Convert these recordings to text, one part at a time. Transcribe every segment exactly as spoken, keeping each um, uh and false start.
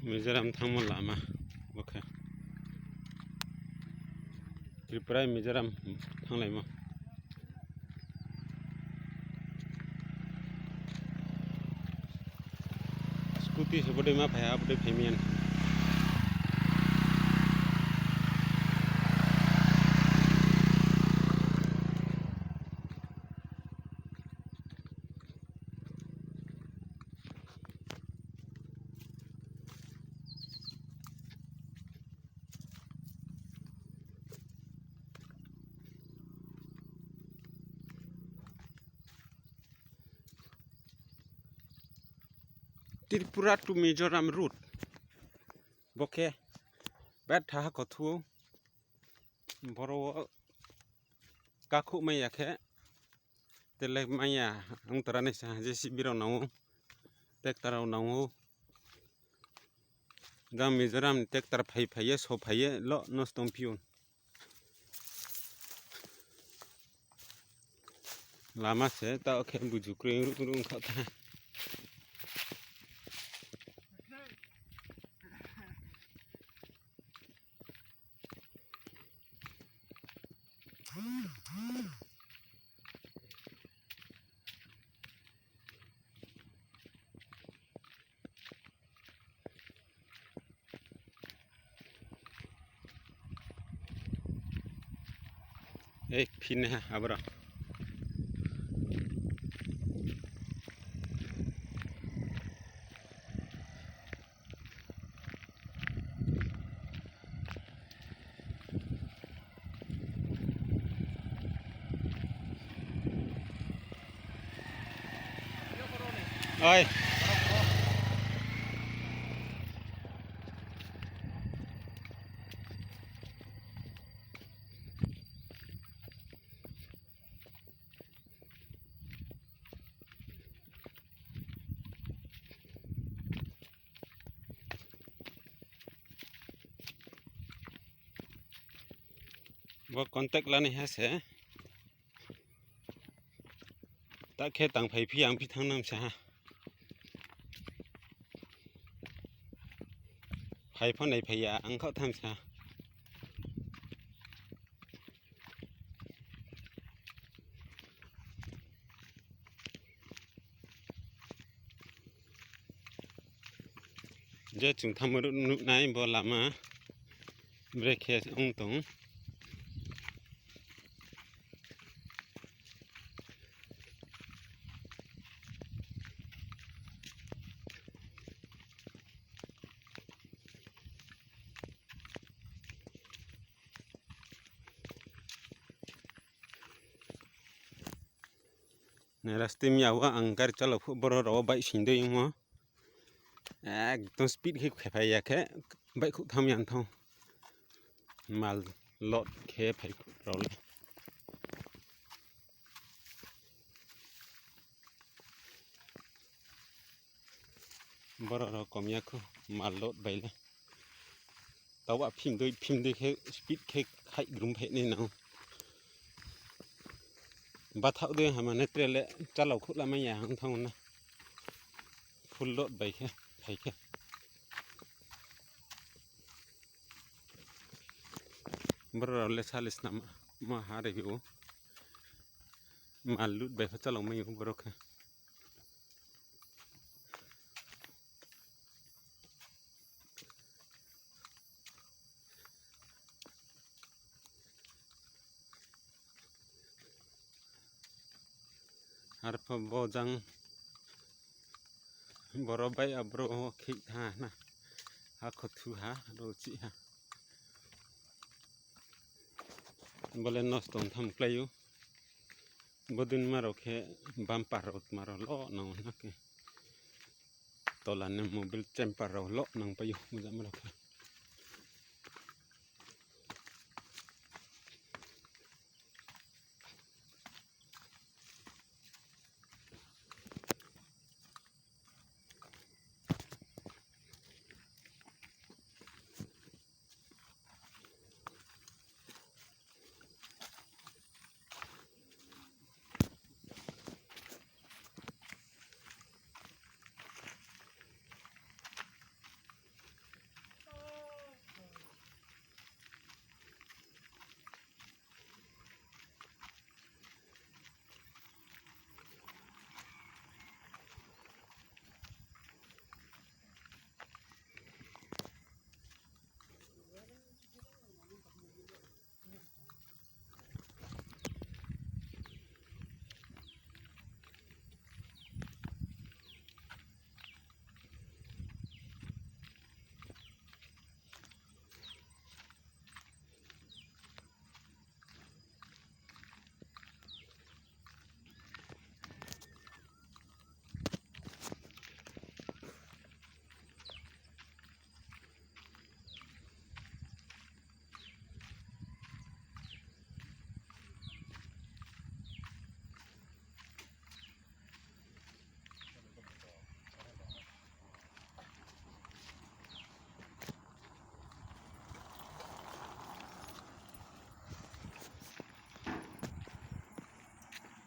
Mizoram thangma lama, bo khe Tripura Mizoram thanglaima. Scooty se bwdwi ma phai, abwdwi phaimiyan. Tripura to Mizoram road. Bo khe betha ha kothu. Boro o kakhuk maya khe, telek maya wng tara ni sa J C B rok nango, tractor rok nango. Jang Mizoram ni tractor phai phai ye, so phai ye, lo nosto wng phiyo. Lama se ta khe buju kwrwi rung rung kha ta. Ei, phin ha, abra. Oi. Bo contact lani ha se. Ta khe tang phai phi ang phi thang nam sa ha. Phai pho nai phai ya ang kha tham sa. Je chwng tamo nuknai bo lama brekhe wng tong. Rasti miya o ang gari chalok phuru borok rok o bike sindwi wngmo. Ekdom speed khe khephai ya khe bike khuk tham ya thong. Mal load khe phai rok le. Borok rok kom ya kho mal load bai le. Tawa phimdui phimdui khe speed khe khai grum phai ni nang. Bathak de hamane trele chalok khuk lamai ya hang thang na. Full load bai khe phai khe. Borok rok le salis nama ma ha rw o. Mal load bai khe chalok mai o borok khe. Arpho bojang borok bai aborok khik ha na, ha khothu ha, rochi ha. Bole nosto wng tham klai o. Bodin maro khe bumper rok maro lo nang na khe. Tola ni mobile chamber rok lo nang paio mujak maro khe.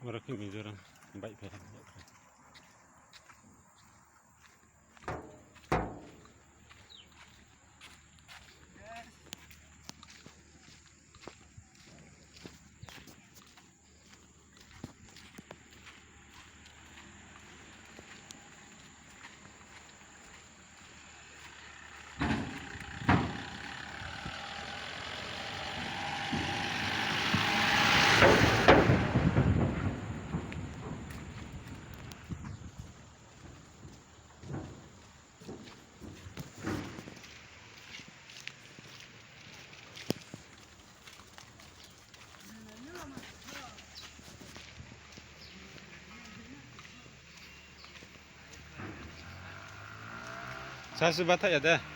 Oro khe Mizoram bai phai. Sasu bathai ya de.